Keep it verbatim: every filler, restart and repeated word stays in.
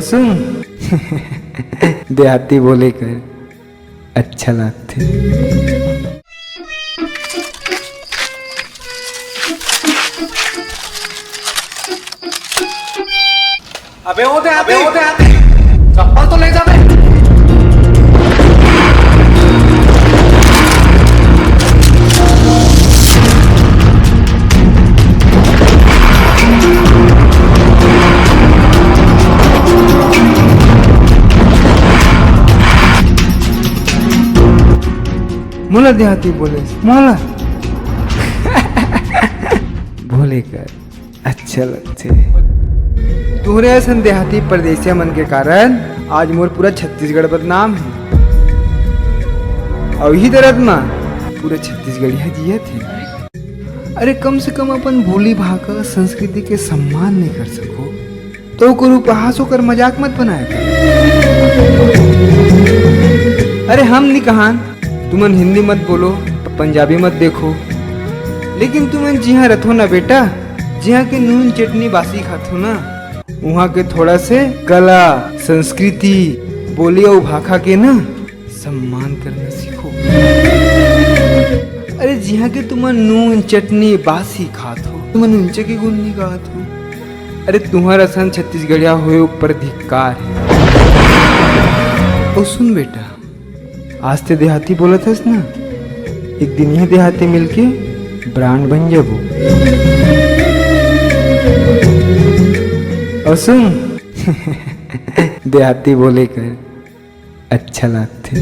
सुन, देहाती बोले कर अच्छा लगथे। अबे ओ देहाती, अबे ओ देहाती, चप्पल तो ले जा बे। मोला देहाती बोले, मोला। बोले कर अच्छा लगथे। तुहरे असन देहाती परदेसिया मन के कारण आज मोर पूरा छत्तीसगढ़ बदनाम हे। अउ इही दरद म पूरा छत्तीसगढ़िया जियत हे। अरे, कम से कम अपन बोली भाखा संस्कृति के सम्मान नइ कर सको, तो ओकर उपहास, ओकर मजाक मत बनाया कर। अरे, हम नइ कहान तुमन हिंदी मत बोलो, पंजाबी मत देखो, लेकिन तुमन जिहाँ रथो ना बेटा, जिहाँ के नून चटनी बासी खाथो ना, उहाँ के थोड़ा से कला, संस्कृति, बोली अउ भाखा के ना सम्मान करना सीखो। अरे, जिहाँ के तुमन नून चटनी बासी खात हो, तुमन उंचे के गुन नइ गात हो। अरे, तुंहर असन छत्तीसगढ़िया होए ऊपर धिक्कार हे। अउ सुन बेटा, आज ते देहाती बोलत हस ना, एक दिन ये देहाती मिलके ब्रांड बन जाबो। अउ सुन, देहाती बोले कर अच्छा लगथे।